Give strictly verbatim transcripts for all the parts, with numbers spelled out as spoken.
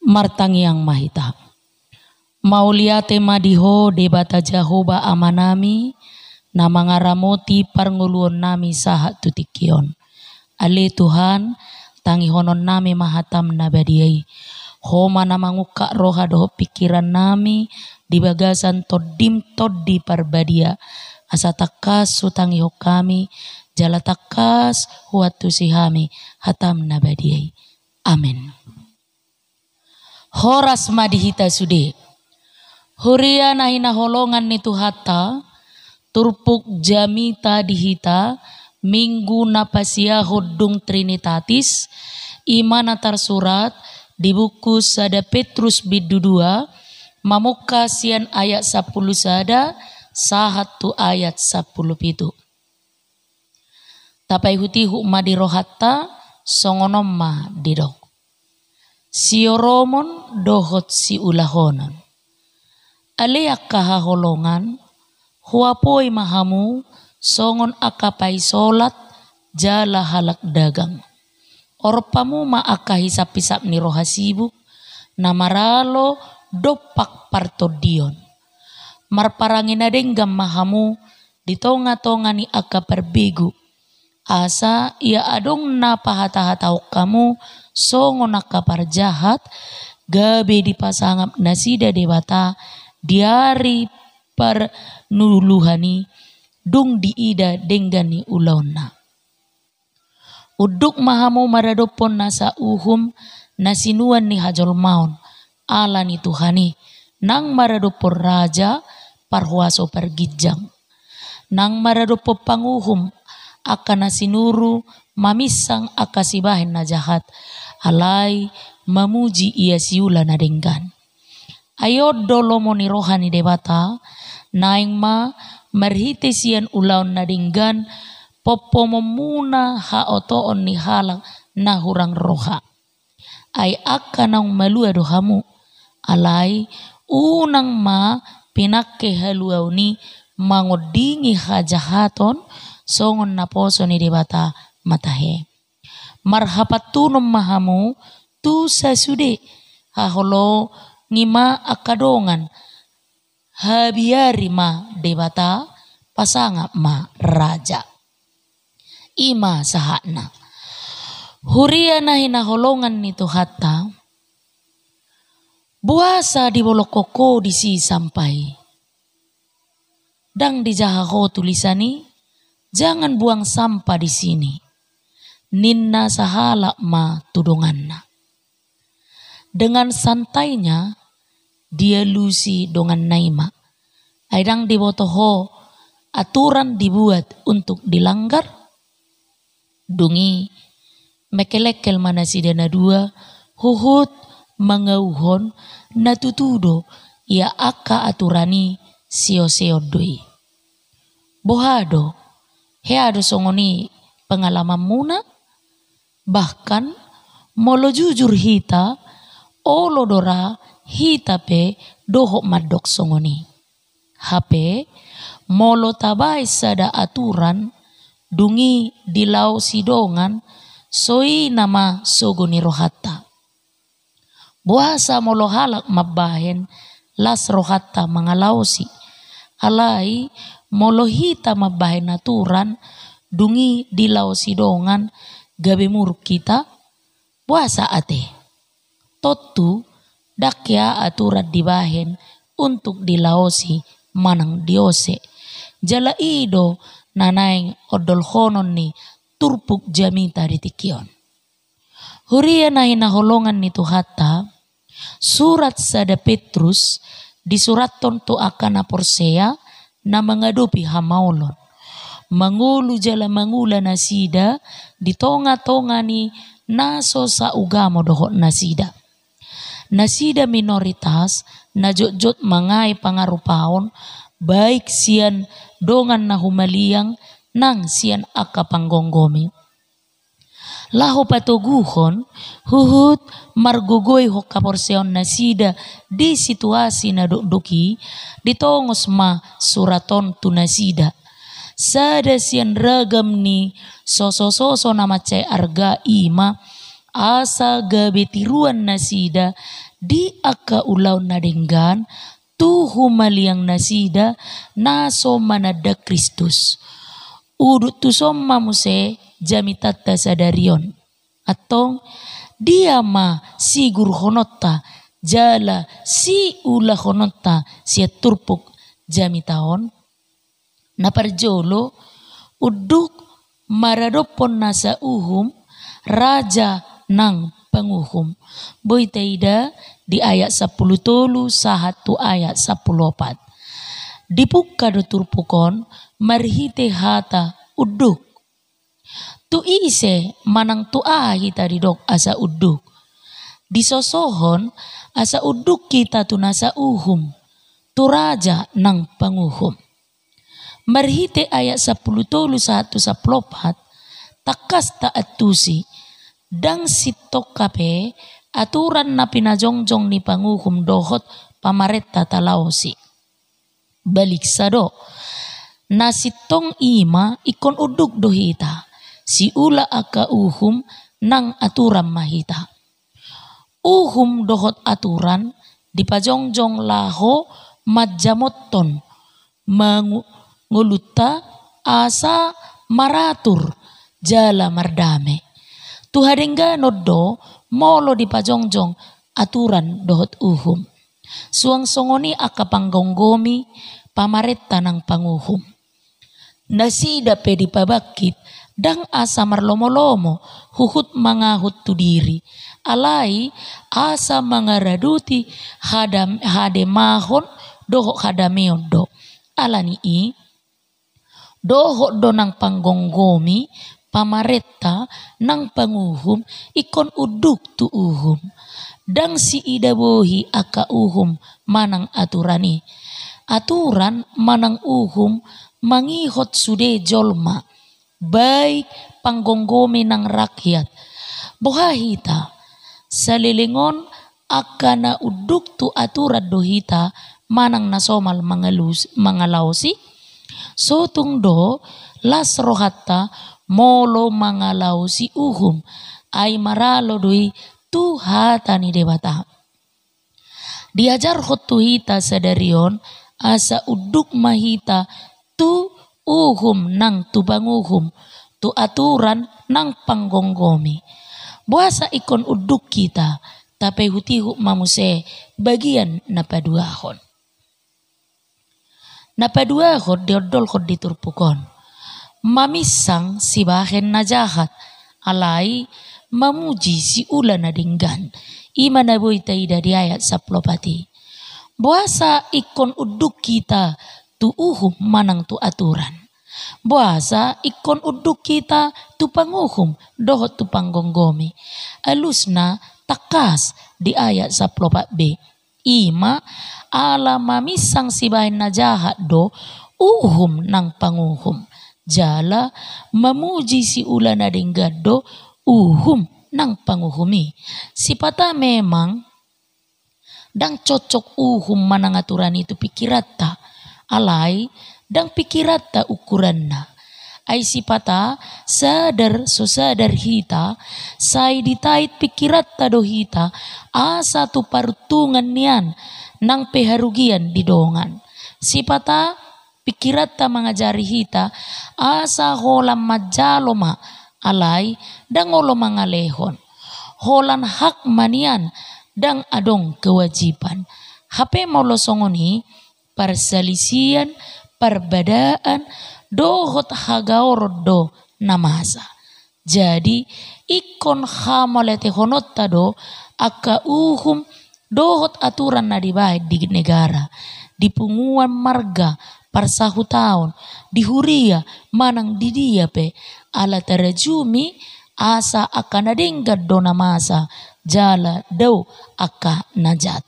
Martangiang ma hita. Mauliate ma di Ho Debata Jahowa Amanami, na mangaramoti parngoluonnami sahat tu tingki on. Ale Tuhan, tangihononnami ma hataM na badia i. Ho ma na mangungkap roha dohot pingkirannami di bagasan TondiM Tondi Parbadia. Asa tangkas hutangihon hami, jala tangkas huantusi hami hataM na badia i. Amen. Horas ma di hita sude. Huria na hinaholongan ni Tuhanta, turpuk jamita di hita, Minggu na pasiahon dung Trinitatis, i ma na tarsurat di buku sada Petrus bindu dua, mamungka sian ayat sampulu sada sahat tu ayat sampulu pitu. Tapaihutihut ma di rohanta, songon on ma didok. Sioromon dohot siulahonon. Ale angka haholongan, huapoi ma hamu songon angka paisolat jala halak dagang. Orop hamu ma angka hisaphisap ni roha sibuk, na maralo dompak partondion. Marparange na denggan ma hamu di tongatonga ni angka parbegu. Asa ia adong na pahatahatahon hamu songon angka parjahat, gabe dipasangap nasida Debata di ari parnuluhan i, dung diida denggan ni ulaonna. Unduk ma hamu maradophon nasa uhum na sinuan ni hajolmaon, ala ni Tuhan i, nang maradophon raja parhuaso parginjang. Nang maradophon panguhum, angka na sinuru maminsang angka sibahen na jahat, alai mamuji ia siula na denggan. Ai on do lomo ni roha ni Debata, naeng ma marhite sian ulaon na denggan, pompomonmuna haotoon ni halak na hurang roha. Ai angka naung malua do hamu, alai unang ma pinangke haluaon i mangondingi hajahaton, songon naposo ni Debata ma tahe. Marhapantunon ma hamu tu sasude, haholongi ma angka dongan, habiari ma Debata, pasangap ma raja. I ma sahatna. Huria na hinaholongan ni Tuhanta, boasa dibolongkon ho disi sampah i? Ndang dijaha ho tulisan i, "Jangan buang sampah di sini," ninna sahalak ma tu donganna. Dengan santainya dialusi donganna i ma. Ai ndang diboto ho aturan dibuat untuk dilanggar? Dung i, mengkelengkel ma nasida na dua, huhut mangauhon na tutu do ia angka aturan i sioseon do i. Boha do, hea do songon i pengalamanmuna? Bahkan, molo jujur hita, olo do ra hita pe dohot mandok songon i. Hape, molo tabaen sada aturan, dung i dilaosi dongan, so i nama sogo ni rohanta. Boasa molo halak mambahen, las rohanta mangalaosi? Alai, molo hita mambahen aturan, dung i dilaosi dongan, gabe muruk hita? Boasa ate? Tontu, ndang hea aturan dibahen untuk dilaosi manang diose. Jala i do na naeng ondolhonon ni turpuk jamita di tingki on. Huria na hinaholongan ni Tuhanta, surat sada Petrus disurathon tu angka na porsea na mangadopi hamaolon. Mangolu jala mangula nasida di tongatonga ni na so saugamo dohot nasida. Nasida minoritas na jotjot mangae pangarupaon, baik sian dongan na humaliang nang sian angka panggomgomi. Laho patoguhon, huhut margogoihon haporseaon nasida di situasi na dokdok i, ditongos ma surat on tu nasida. Sada sian ragam ni sosososo na mansai arga i ma, asa gabe tiruan nasida di angka ulaon na denggan, tu humaliang nasida na so mananda Kristus. Udut tuson ma muse jamitanta sadari on. Antong, dia ma sigurhononta jala siulahononta sian turpuk jamita on? Na parjolo, unduk maradophon nasa uhum, raja nang panguhum. Boi taida di ayat sampulu tolu sahat tu ayat sampulu opat. Dipungka do turpuk on marhite hata unduk. Tu ise manang tu aha hita didok asa unduk? Disosohon asa unduk hita tu nasa uhum, tu raja nang panguhum. Marhite ayat sampulu tolu sahat tu sampulu opat, tangkas taantusi, ndang sintong hape aturan na pinajongjong ni panguhum dohot pamarenta talaosi. Baliksa do. Na sintong i ma ingkon unduk do hita, siula angka uhum nang aturan ma hita. Uhum dohot aturan dipajongjong laho manjamothon, mangu-, ngolunta asa maratur jala mardame. Tu hadengganon do molo dipajongjong aturan dohot uhum. Suang songon i angka panggomgomi, pamarenta nang panguhum. Nasida pe dipabangkit, ndang asa marlomolomo, huhut mangahut tu diri. Alai asa mangaradoti hadam-, hademahon dohot hadameon do. Ala ni i, dohot do nang panggomgomi, pamarenta nang panguhum ingkon unduk tu uhum. Ndang siidabohi angka uhum manang aturan i. Aturan manang uhum mangihot sude jolma, baik panggomgomi nang rakyat. Boha hita? Saleleng on angka na unduk tu aturan do hita manang na somal mangalus-, mangalaosi? Sotung do las rohanta molo mangalaosi uhum, ai maralo do i tu hata ni Debata. Diajarhon tu hita sadari on asa unduk ma hita tu uhum nang tu panguhum, tu aturan nang panggomgomi. Boasa ingkon unduk hita? Tapaihutihut ma muse bagian na paduahon. Na paduahon diondolhon di turpuk on, maminsang sibahen na jahat, alai mamuji siula na denggan. I ma na boi taida di ayat sampulu opat i. Boasa ingkon unduk hita tu uhum manang tu aturan? Boasa ingkon unduk hita tu panguhum dohot tu panggomgomi? Alusna tangkas di ayat sampulu opat b. I ma ala maminsang sibahen na jahat do uhum nang panguhum, jala mamuji siula na denggan do uhum nang panguhum i. Sipata memang ndang cocok uhum manang aturan i tu pikiranta, alai ndang pikiranta ukuranna. Ai sipata sadar so sadar hita, sai ditait pikiranta do hita asa tu paruntungan nian nang pe harugian di dongan. Sipata pikiranta mangajari hita asa holan manjalo ma, alai ndang olo mangalehon. Holan hak ma nian, ndang adong kewajiban. Hape molo songon i, parsalisian, parbadaan, dohot hagaoron do na masa. Jadi, ingkon hamauliatehononta do angka uhum dohot aturan na dibahen di negara, di punguan marga, parsahutaon, di huria manang di dia pe, ala tarajumi asa angka na denggan do na masa, jala dao angka na jat.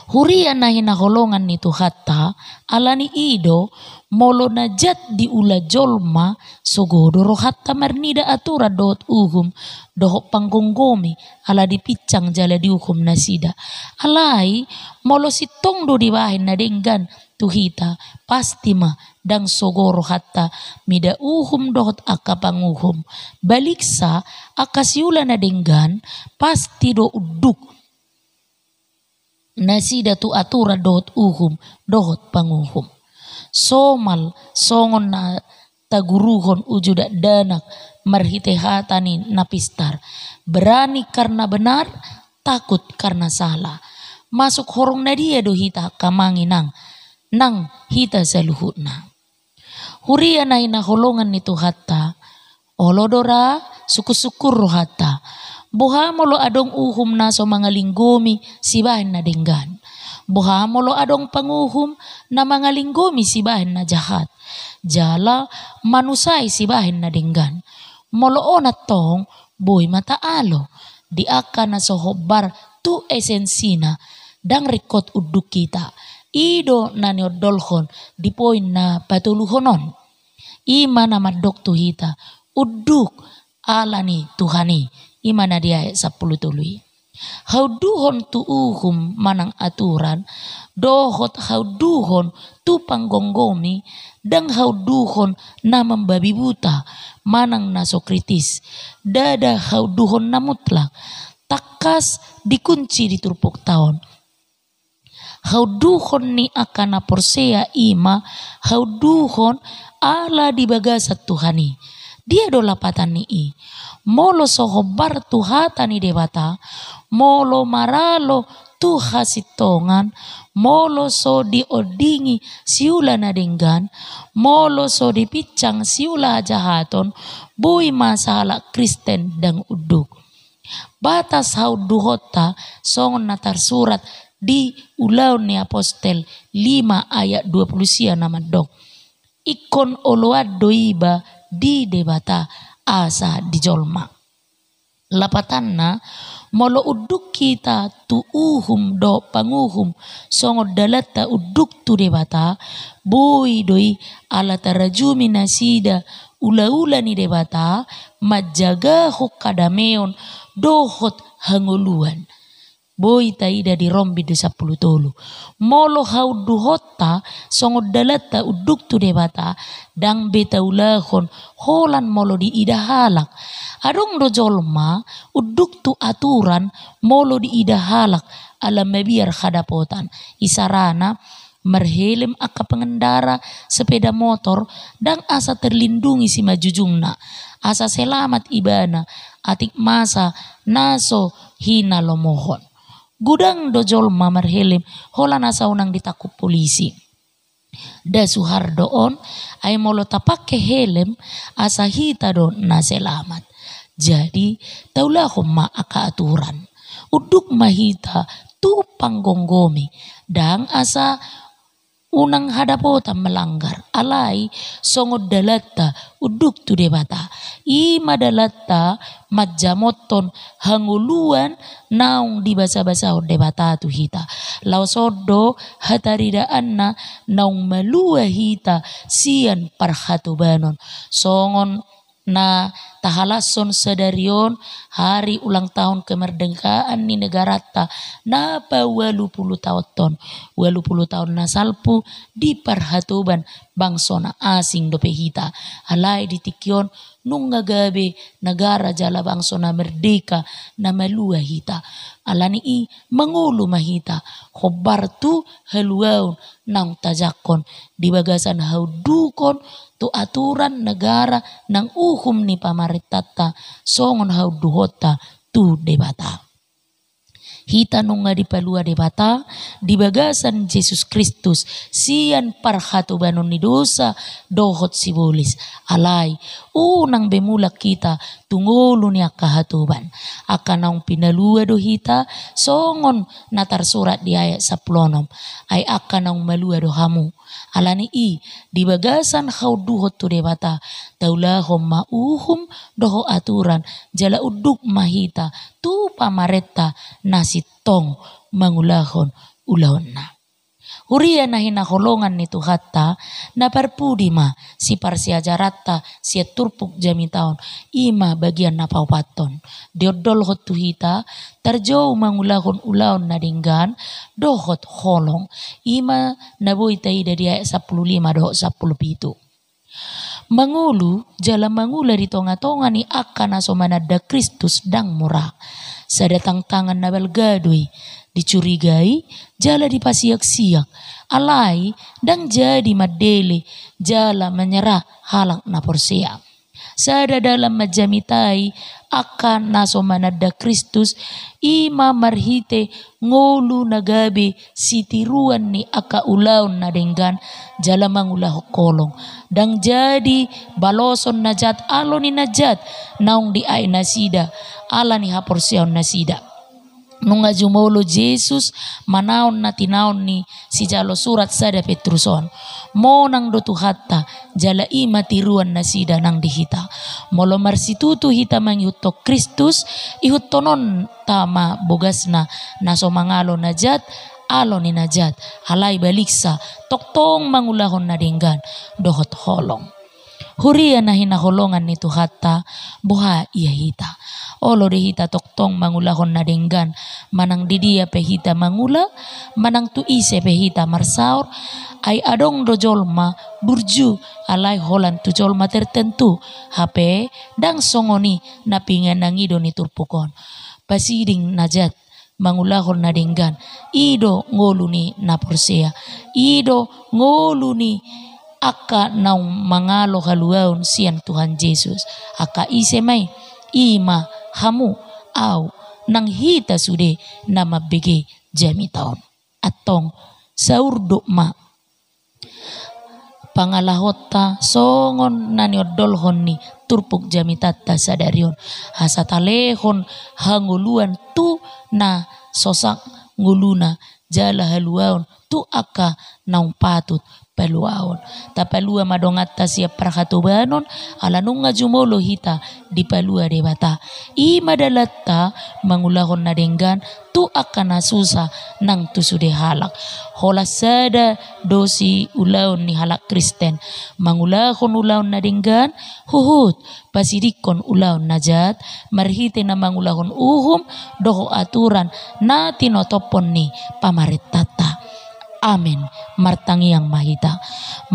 Huria na hinaholongan ni Tuhanta, ala ni i do, molo na jat diula jolma, sogo do rohanta marnida aturan dohot uhum, dohot panggomgomi, ala dipinsang jala diuhum nasida. Alai, molo sintong do dibahen na denggan tu hita, pasti ma ndang sogo rohanta mida uhum dohot angka panguhum. Baliksa, angka siula na denggan, pasti do unduk nasida tu aturan dohot uhum dohot panguhum. Somal songon na taguruhon uju dakdanak marhite hata ni na pistar. Berani karna benar, takut karna salah. Masuk horong na dia do hita angka amang inang nang hita saluhutna? Huria na hinaholongan ni Tuhanta, olo do ra sungkunsungkun rohanta. Boha molo adong uhum na so mangalinggomi sibahen na denggan? Boha molo adong panguhum na mangalinggomi sibahen na jahat, jala manusai sibahen na denggan? Molo on antong, boi ma taalo di angka na so hombar tu esensina, ndang ringkot unduk hita. I do na niondolhon di poin na patoluhon on. I ma na mandok tu hita, unduk ala ni Tuhan i. I ma na di ayat sampulu tolu i. Haunduhon tu uhum manang aturan, dohot haunduhon tu panggomgomi, ndang haunduhon na mambabi buta manang na so kritis. Ndada haunduhon na mutlak. Tangkas dikunci di turpukta on. Haunduhon ni angka na porsea i ma haunduhon ala di bagasan Tuhan i. Dia do lapatan ni i? Molo so hombar tu hata ni Debata, molo maralo tu hasintongan, molo so diondingi siula na denggan, molo so dipinsang siula hajahaton, boi ma sahalak Kristen ndang unduk. Batas haunduhonta songon na tarsurat di Ulaon ni Apostel lima ayat dua pulu sia na mandok, ingkon oloan do iba di Debata asa di jolma. Lapatanna, molo unduk hita tu uhum dohot panguhum songon dalanta unduk tu Debata, boi do i ala tarajumi nasida ulaula ni Debata manjagahon hadameon dohot hangoluan. Boi taida di Rom bindu sampulu tolu. Molo haunduhonta songon dalanta unduk tu Debata, ndang be taulahon holan molo diida halak. Adong do jolma unduk tu aturan molo diida halak ala mabiar hadapotan. Isarana, marhelm angka pengendara sepeda motor, ndang asa terlindungi simanjujungna, asa selamat ibana atik masa na so hinalomohon. Godang do jolma marhelm holan asa unang ditangkup polisi. Nda suhar do on, ai molo tapangke helm, asa hita do na selamat. Jadi, taulahon ma angka aturan. Unduk ma hita tu panggomgomi, ndang asa unang hadapotan melanggar, alai songon dalanta unduk tu Debata. I ma dalanta manjamothon hangoluan naung dibasabasahon Debata tu hita. Laos on do hataridaanna naung malua hita sian parhatobanon. Songon na tahalashon sadari on hari ulang tahun kemerdekaan ni negaranta na paualu pulu taonhon. Ualu pulu taon na salpu di parhatoban bangso na asing dope hita. Alai di tingki on nunga gabe negara jala bangso na merdeka na malua hita. Alani i mangolu ma hita hombar tu haluaon naung tajangkon di bagasan haundukon tu aturan negara nang uhum ni pamarentanta songon haunduhonta tu Debata. Hita nunga dipalua Debata di bagasan Jesus Kristus sian parhatobanon ni dosa dohot sibolis. Alai unang be mulak hita tu ngolu ni angka hatoban. Angka naung pinalua do hita songon na tarsurat di ayat sampulu onom. Ai angka naung malua do hamu. Alani i, di bagasan haunduhon tu Debata, taulahon ma uhum dohot aturan, jala unduk ma hita tu pamarenta na sintong mangulahon ulaonna. Huria na hinaholongan ni Tuhanta, na parpudi ma siparsiajaranta sian turpuk jamita on, i ma bagian na paopathon. Diondolhon tu hita, tarjou mangulahon ulaon na denggan dohot holong. I ma na boi taida di ayat sampulu lima dohot sampulu pitu. Mangolu jala mangula di tongatonga ni angka na so mananda Kristus ndang mura. Sada tangtangan na balga do i, dicurigai jala dipasiaksiak. Alai ndang jadi mandele jala manyerah halak na porsea. Sada dalan manjamitai angka na so mananda Kristus, i ma marhite ngolu na gabe sitiruan ni angka ulaon na denggan jala mangulahon holong. Ndang jadi baloson na jat alo ni na jat naung diae nasida ala ni haporseaon nasida. Nunga jumolo Jesus manaon na tinaon ni sijalo surat sada Petrus on. Monang do Tuhanta, jala i ma tiruan nasida nang di hita. Molo marsitutu hita mangihuthon Kristus, ihuthonon ta ma bogasna na so mangalo na jat alo ni na jat, alai baliksa tongtong mangulahon na denggan dohot holong. Huria na hinaholongan ni Tuhanta, boha ia hita? Olo do hita tongtong mangulahon na denggan, manang di dia pe hita mangula, manang tu ise pe hita marsaor. Ai adong do jolma burju, alai holan tu jolma tertentu. Hape ndang songon i na pinangido ni turpuk on. Pasiding na jat mangulahon na denggan, i do ngolu ni na porsea, i do ngolu ni angka naung mangalo haluaon sian Tuhan Jesus. Angka ise ma i? I ma hamu, au, nang hita sude na mambege jamita on. Antong, saurduk ma pangalahonta songon na niondolhon ni turpuk jamitanta sadari on, asa talehon hangoluan tu na sosak ngoluna jala haluaon tu angka naung patut paluaon. Tapalua ma donganta sian parhatobanon, ala nunga jumolo hita dipalua Debata. I ma dalanta mangulahon na denggan tu angka na susa nang tu sude halak. Holan sada do siulaon ni halak Kristen, mangulahon ulaon na denggan, huhut pasidingkon ulaon na jat, marhite na mangulahon uhum dohot aturan na tinotophon ni pamarentanta. Amen. Martangiang ma hita.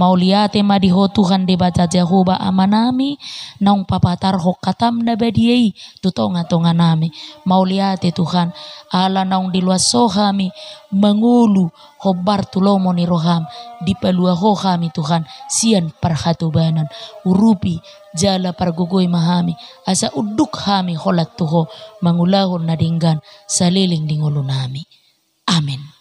Mauliate ma di Ho Tuhan Debata Jahowa Amanami, naung papatarhon hataM na badia i tu tongatonganami. Mauliate Tuhan, ala naung diloas Ho hami mangolu hombar tu lomo ni rohaM, dipalua Ho hami Tuhan sian parhatobanon. Urupi jala pargogoi ma hami, asa unduk hami holan tu Ho mangulahon na denggan saleleng di ngolunami. Amen.